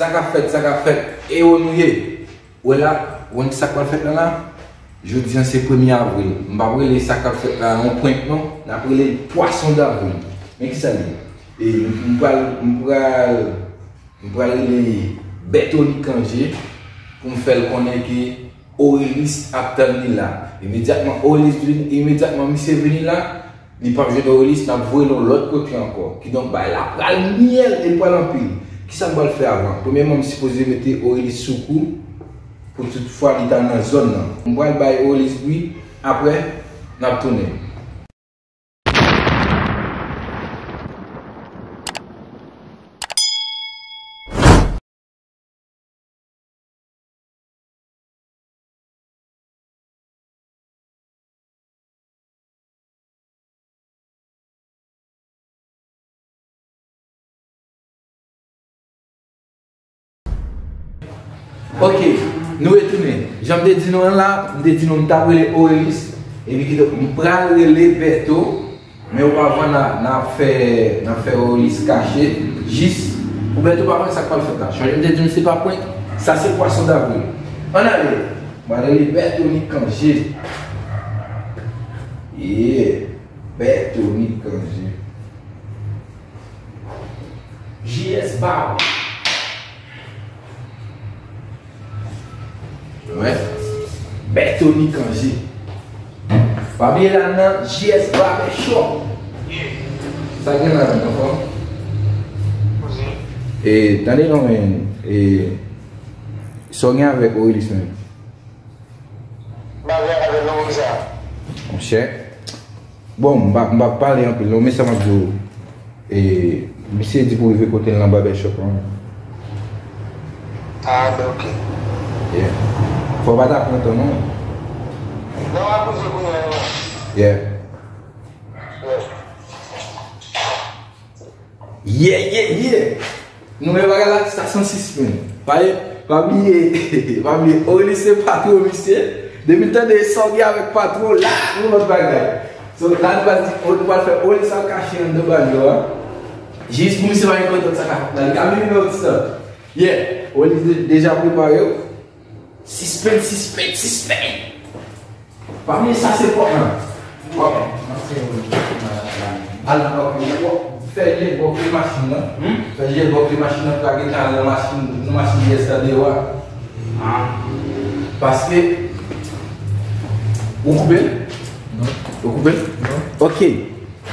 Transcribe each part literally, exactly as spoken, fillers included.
Sa k ap fèt, sa k ap fèt, e yo nou ye. Wè la, ou konn sa k pral fèt la la? Jodi a se premye avril. M p ap rele sa k ap fèt la yon prank non. N ap rele l pwason davril. Men kisa l ye? E m pral, m pral, m pral rele Bètoni Kanje pou m fè l konnen ke Orelis ap tann li la. Imedyatman Orelis vin, imedyatman misye vini la, li p ap jwenn Orelis, n ap voye l yon lòt kote ankò. Kidonk, bagay la pral myèl e l pral anpil. Kisa m pral fè avan? Premyèman, m sipoze mete Orelis sou kou pou tout fwa li ta nan zòn nan. M pral bay Orelis bri, apre, n ap tounen. Ok, nou retounen. Jan m te di nou an la, m te di nou m t ap rele Orelis, epi kidonk m pral rele Bèto, men opavan n a, n a fè, n a fè Orelis kache, jis pou Bèto pa konn sa k pral fèt la. Jan m te di nou se pa prank, sa se pwason davril. Ann ale, m pral rele Bètoni Kanje. Yeah, Bètoni Kanje. J S Bar. Wè. Bètoni Kanje. Pa bliye la nan J S Barbershop. Sa gen la nan fò? E, tande non, men, e, sa w gen avèk Orelis menm? Bagay avè non, sa. Monchè. Bon, m pa, m pa pale anpil non, men sa m ap di w. E, misye di pou rive kote l nan barbershop lan. Ah, ben, ok. Yeah. Fò w pa ta pran tan non. Non, m ap bouje kounye a, non. Yeah. Yeah. Yeah, yeah, yeah. Nou wè bagay la, sa san sispann. Pa, pa bliye, pa bliye, Orelis se patwon misye. Depi l tande sa w gen avèk patwon, la, yon lòt bagay. So, la, nou pral di, nou pral fè Orelis al kache anndan bagay yo a. Jis pou misye pa gen kontan sa ka fèt la. Li ka vini nan yon ti tan. Yeah, Orelis de-, deja prepare w. Sispann, sispann, sispann. Pa bliye sa se pòt lan. Pòt. Al nan pòt lan. Fè jailbreak machin nan. Hmm? Fè jailbreak machin nan pou ta gentan al nan machin, nan machin J S la deyò a. Ah. Paske ou koupe l? Non. Ou koupe l? Non. Ok.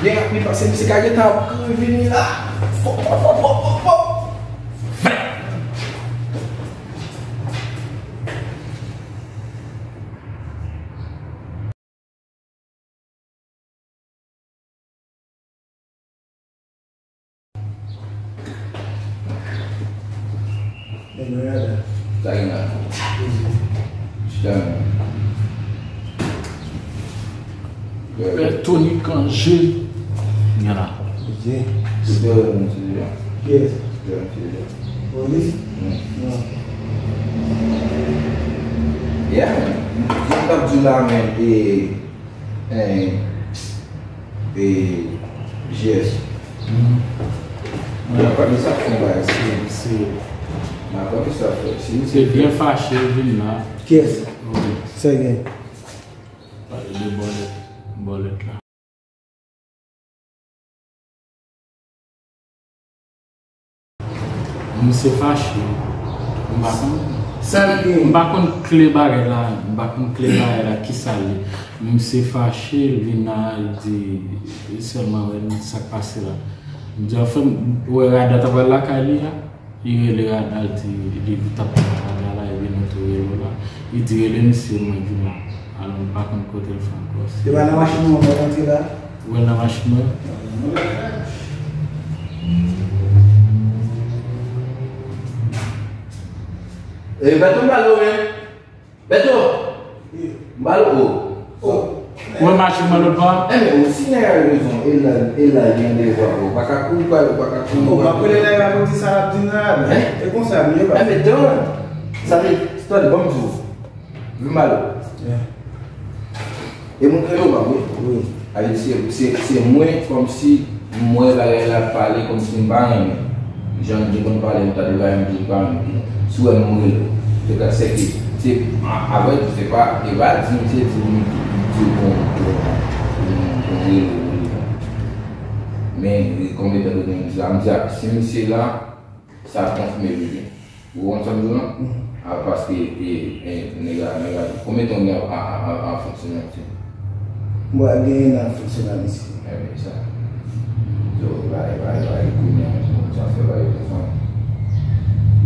Byen rapid, paske misye ka gentan ap kouri vini la. Pòp, pòp, pòp, pòp, pòp, pòp. Sa gen la. Chita. Pè Tony Kanje. Gen la. Kiyès? Olis? Non. Yeah, man. Mwen t ap di w la, men, e, e, e, J S. Mwen pa di sa fè yon bagay, se, se, mwen pa di sa fè. Se byen fache, vin la. Kiyès? Wi. Sa gen? Pale de bòlèt, bòlèt la. Misye fache. M pa konn, sa l gen? M pa konn kle bagay la, m pa konn kle bagay la, kisa l ye. Misye fache, l vin la, l di, li sèlman wè sa k pase la. M di, anfen, ou wè Rada t ap al lakay li a? Li rele Rada, l di, li t ap pale Rada la, epi nou tou rele w la. Li di, rele misye, mwen vin la. Alò, m pa konn kote l fè ankò. Se pa nan machin mwen mwen rantre la? Ou wè l nan machin mwen? E, Bèto, m pale w, men. Bèto! M pale w. Ou wè machin mwen lòt bò a? Enben, ou si nèg la gen rezon, e la, e la gen devwa, ou pa ka kouri, ou pa ka kouri. Ou pa konnen nèg la pou di sa l ap di nan la, men. E konsa, m ye pa. Enben, dan, sa vle, tande, ban m di w. Vin m pale w. Yeah. E moun yo pa vre? Wi. Sa vle di se, se, se mwen kòmsi m wè bagay la pale kòmsi m pa renmen. Jan nou konn pale, nou ta degaje m di m pa menm. Si w wè m rele w, se ka sèke. Se, a, avè tou, se pa, e pa di m, se di m, di w bon, bon, bon, bon rele w, rele w. Men, e, konbyen tan de moun di la, m di a, si misye la, sa konfime li byen. Ou konprann sa m di w lan? A, paske, e, e, nèg la, nèg la, konbyen tan w gen a, a, a, a fonksyone isi? M pral gen en an fonksyone isi. Ebyen, sa. Yo, bay, bay, bay, kounye a, sa fè bay yo fanm.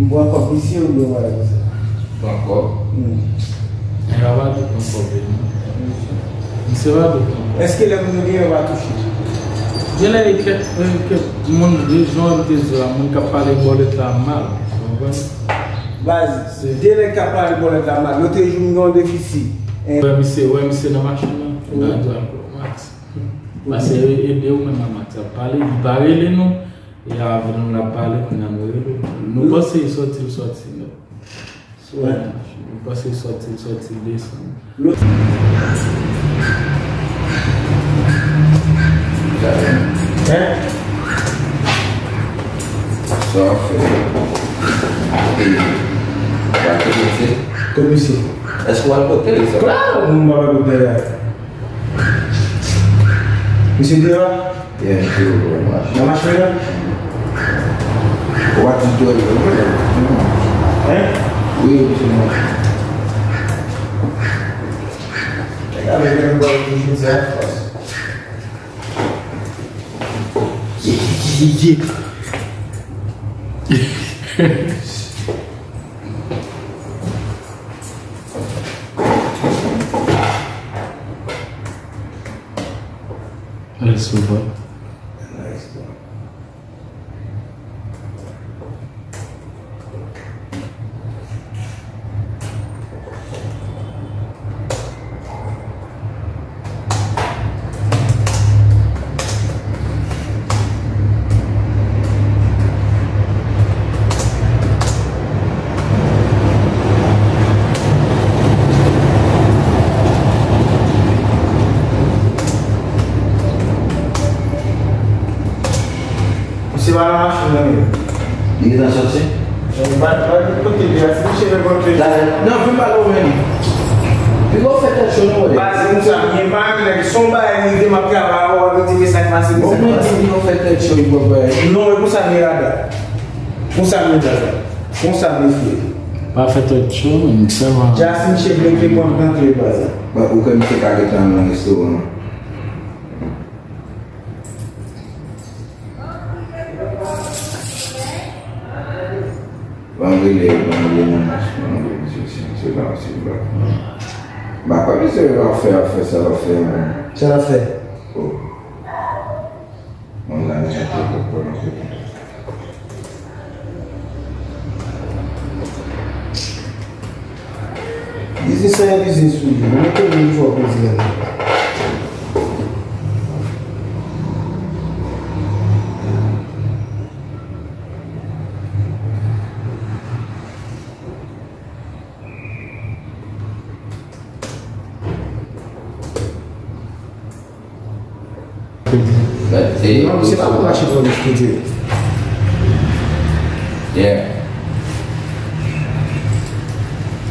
M pran kòb isi oubyen m pral konsa? Pran kòb? Hmm. Nèg la pa dwe pran kòb li, non. Misye pa dwe pran kòb. Èske lè moun yo genyen yo pa touche? Genlè e kèk, e kèk moun, de jan m te di w la, moun k ap pale bòlèt la mal. Ou konprann? Baz, de nèg k ap pale bòlèt la mal, lòt jou m gen yon defisi. Wè misye, wè misye nan machin nan, nan di ankò, Max. Pase ede ou menm a Max ap pale, li pa rele nou, e avè nou l ap pale, kounye a nou rele. Nou panse li sòti, l sòti, men. Wè. Nou panse li sòti, l sòti, l desann. Hein? Sa w ap fè? E, w ap fè misye? Kot misye? Èske w al kote l? Klè, moun pa al kote l. Misye deyò? Yeah, misye deyò, nan machin. Nan machin nan? Ou pa di deyò, deyò, deyò. Hein? Wi, misye nan machin. Nèg la vle vin bò jodi a fòs. Ye, ye, ye, ye, ye. Nice one. Nice one. Misye pa nan machin nan menm. Li gentan sòti? Ba, ba, kote li a, si misye nan kontre. Non, vin pale w menm. Piga w fè tèt cho non, brother. Baz, moun sa, mwen pa renmen nèg, se yon bagay li rive, m ap travay, w ap di mesaj pase, mesaj pase. Bon, mwen di piga w fè tèt cho, li pwòp bagay. Non, e konsa m ye la. Konsa m ye la. Konsa m ye fye. Pa fè tèt cho, menm, sèlman. Just misye vle ke pran m nan kle baz. Ba, ou kwè misye ka gentan al nan restoran an? Ban m rele, ban m rele nan mach, ban m rele misye, si misye la, si l pa. M pa kwè misye va fè, ap fè sa l ap fè a, non. Sa l ap fè? Oh. Moun la, nèg la te pran nan kote. Biznis sa e biznis toujou. Mwen konnen m fò koze a. Non, se pa pou mache twò vit, Fedye. Yeah.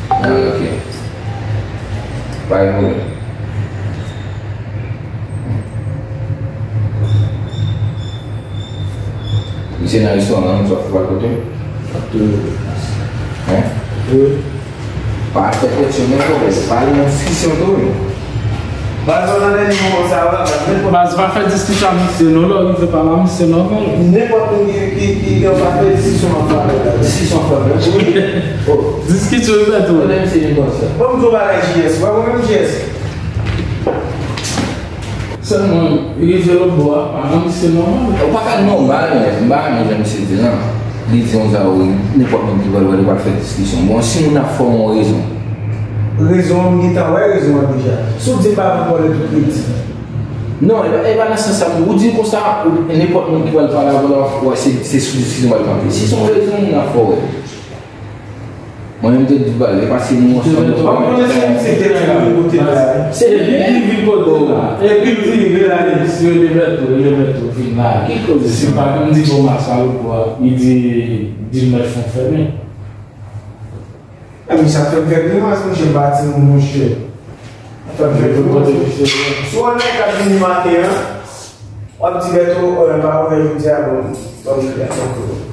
Ah, ok. Pa gen pwoblèm. Misye nan restoran nan, nou sot fè kote? Hein? Wi. Pa fè presyon, men pwoblèm. Pa ale nan diskisyon tou, wi. Baz, ou nan dènye moman sa yo la, baz, nenpòt. Baz, pa fè diskisyon ak misye, non, lè w rive pale a misye, non, non. Nenpòt moun ki, ki, ki gen yon pa fè diskisyon an favè la. Diskisyon an favè? Wi. Oh. Diskisyon, wi, mèt, wi. Kote misye vin konsa? Ban m di w bagay, J S. Ou pa konprann, J S? Sèlman, rive lòt bò a, pa nan misye nòmal. Ou pa ka nòmal, men, m pa renmen jan misye di lan. Li di yon sa, wi, nenpòt moun ki pral wè li pral fè diskisyon. Bon, si moun ap fè w yon rezon. Rezon, m gentan wè rezon an deja. Si w di m pa pran bòlèt ou kredi. Non, e pa, e pa nan sans sa, ou di konsa, ou, nenpòt moun ki pral pale avè w la, w ap wè se, se sou diskisyon pral kanpe. Si se yon rezon, moun ap fè w wè. Mwen menm te di w pale, paske nou ansanm nou pa. Mwen konnen se misye ki te vin kote la. Se li ki vin kote la. Epi l di, rele Alex, rele Bertho, rele Bertho, vin la. Ki koze sa? Si pa m di bon, Marcelo, li di, di l mèt fè m fèmen. E misye ap fè m fè grimas, monchè, m pa timoun, monchè. Ap fè m fè grimas, monchè. Si w wè nèg k ap vini maten an, w ap di Bertho, pa ouvè jodi a, bon, bon, bon.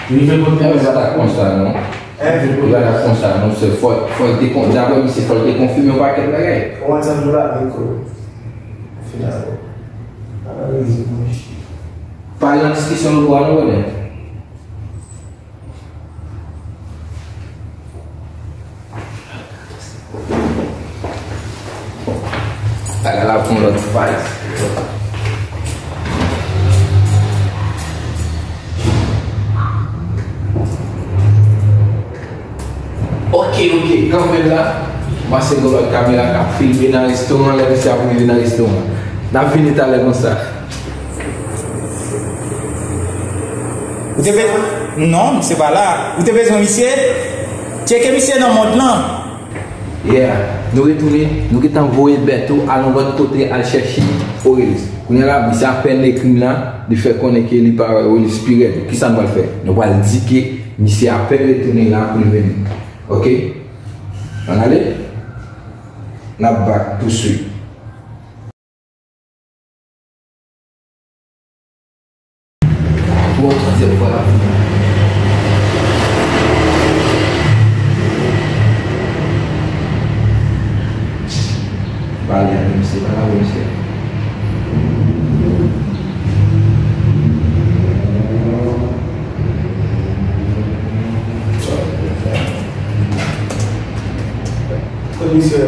Li fè kontan. Li pa ta konsa, non. Li pa ta konsa, non. Se fò, fò l te kon-, daprè misye, fò l te konfime yon pakèt bagay. Kòman sa nou la, Nico? Final. Pa gen diskisyon nou pran, non, brother. Bagay la pran lòt faz. Ok, ok, kanpe la. Pase gen lòt kamera k ap filme nan restoran, lè misye ap rive nan restoran. N ap vini talè konsa. Ou te bezwen? Non, misye pa la. Ou te bezwen misye? Tcheke misye nan mòd lan. Yeah, nou retounen, nou gentan voye Bertho al yon lòt kote al chèche Aurelis. Kounye a la, misye apèn ekri m la, li fè konnen ke li pa wè Aurelis pi rèd. Kisa nou pral fè? Nou pral di ke misye apèn retounen la pou l vini. Ok? Ann ale? N ap back touswit. Pou yon twazyèm fwa la. Pale avè misye, pale avè misye. Kot misye?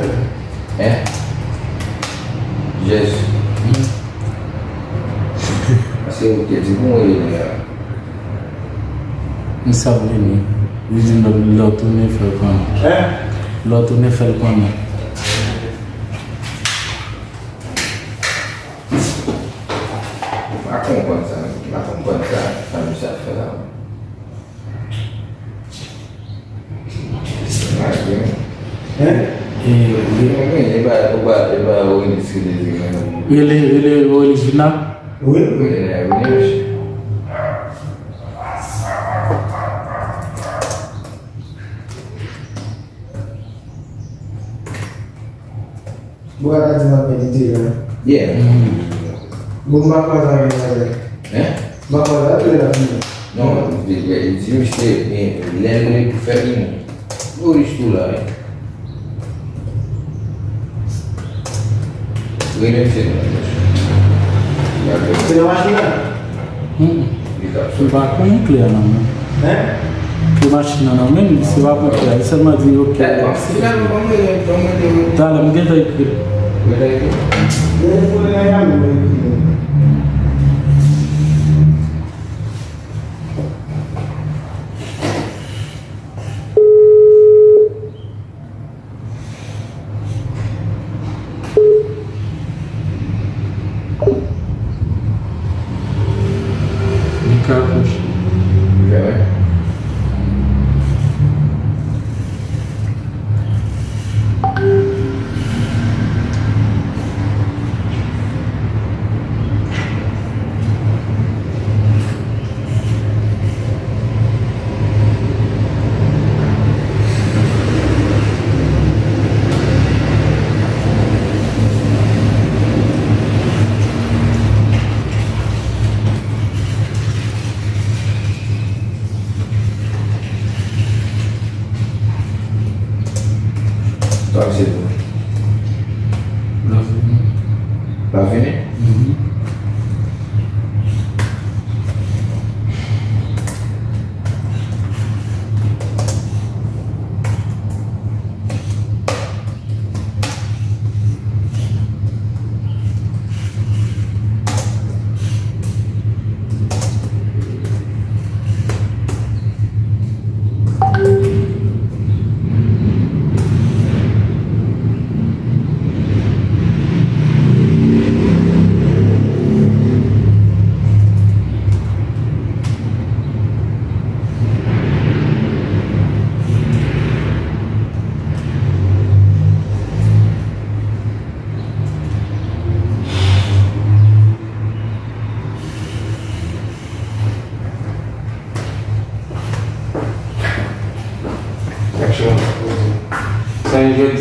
Hein? Jezi. Paske ou te di pou mwen, Elia. M sa vini. Li di lè, lè w tounen, fè l konnen. Hein? Lè w tounen, fè l konnen. M pa konprann sa, m pa konprann sa, sa misye ap fè la. Hein? E, e, e ba, e ba, e ba Aurelis ki te di mwen. Rele, rele Aurelis vin la? Wi. Rele la, rele misye. Bwa la di m ap medite la. Yeah. Bon, m pa kwè sa vin la. Hein? M pa kwè sa vin la. Non, li, li, li di misye, men, lè l pou fè vini. Boris tou la, wi. Rele misye nan. Se nan machin nan? Hmm. M pa konnen kle a nan men. Hein? Kle machin nan nan men, se pa pou kle a. Li sèlman di, ok. Talè, m gentan ekri. Li ka kouche.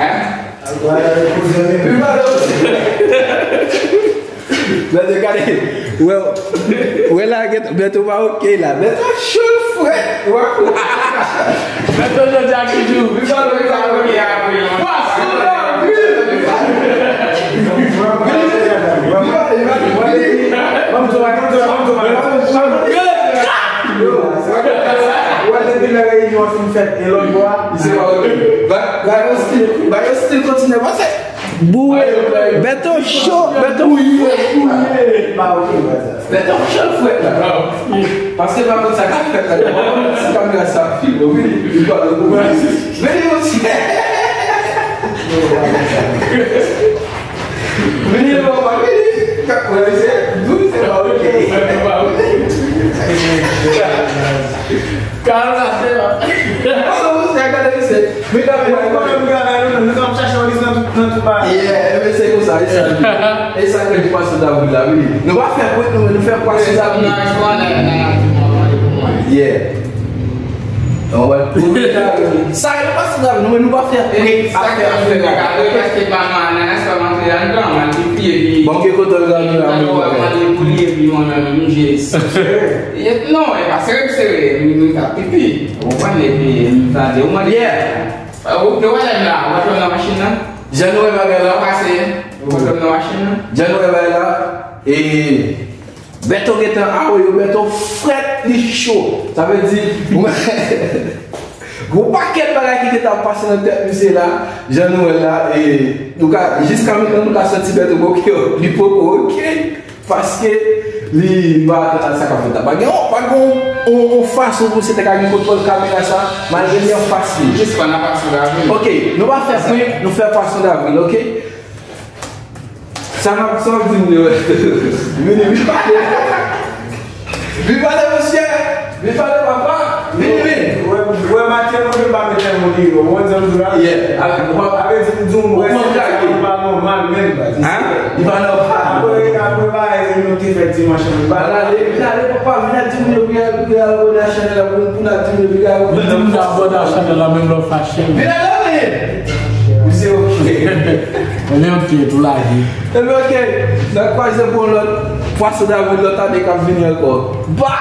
Hein? Mwen te gade, wè, wè la, Beto pa oke la. Beto cho l frèt. Beto jodi a ki jou? Li pa oke apre. Wè depi lè reyinyon an fin fèt e lòt bò a, li se pa oke. Ba yo stil, ba yo stil kontinye pase. Bouye. Beto cho, Beto bouye. Ba oke, ba sa. Beto cho frèt la. Paske pa konn sa k ap fèt la. Si kamera sa ap filme, wi, li pa nan gwo. Vini, mesye. Vini, papa, vini. Ka wè, se dou, se pa oke. Kalm la, se pa. Alò, mesye, gade, mesye. Mesye, nou, nou, nou, nou chache yon lis nan tout, nan tout bagay. Yeah, e mesye konsa, e sa. E sa ke nou pase davril la, wi. Nou pa fè pwent, nou, nou fè pwason davril. Yeah. Sa yo pase la, nou, nou pa fè. Sa fè afè la. Bon, ki kote l gade la, nou pa fè. Non, e pa sere, sere, nou, nou ta pipi. Ou konprann, epi nou tande, ou mande. Yeah. Ou te wè lè m la, ou pa jwenn nan machin nan? Jan nou wè bagay la. Pase, ou pa jwenn nan machin nan? Jan nou wè bagay la. E Beto gentan awe yo, Beto frèt, li cho. Sa vle di, gon pakèt bagay ki gentan ap pase nan tèt misye la, jan nou wè la, e nou ka, jiska mentnan nou ka santi Beto poko, li poko oke, paske li pa atann sa k ap fèt la. Pa gen, pa gen yon, yon, yon fason pou misye te ka gen kontwòl kamera sa, malgre li anfas li. Jis pandan pase la, wi. Oke, nou pa fè prank, nou fè pwason davril, oke? Sa m ap, sa w di m de wè? Vini, vin pale. Vin pale, mesye. Vin pale, papa. Vini, vin. Wè, wè, maten, mwen, m pa met tèlman deyò. Ou konn sa m di la? Yeah. Avè, avè di m, di m, wè, se pa nòmal menm. Hein? Li pa nòmal. Apre, apre, ba, e, nou te fè dimanch an, ba. Vin ale, vin ale, papa, vin al di moun yo, vin al, vin al abòne a chanèl la, pou, pou n al di moun yo, vin al. Vin di moun yo abòne a chanèl la, menm lè w fache. Vin ale, men. Misye, oke. Ebyen, oke, tou lage. Ebyen, oke. N a kwaze pou yon lòt pwason davril lòt ane k ap vini ankò. Ba!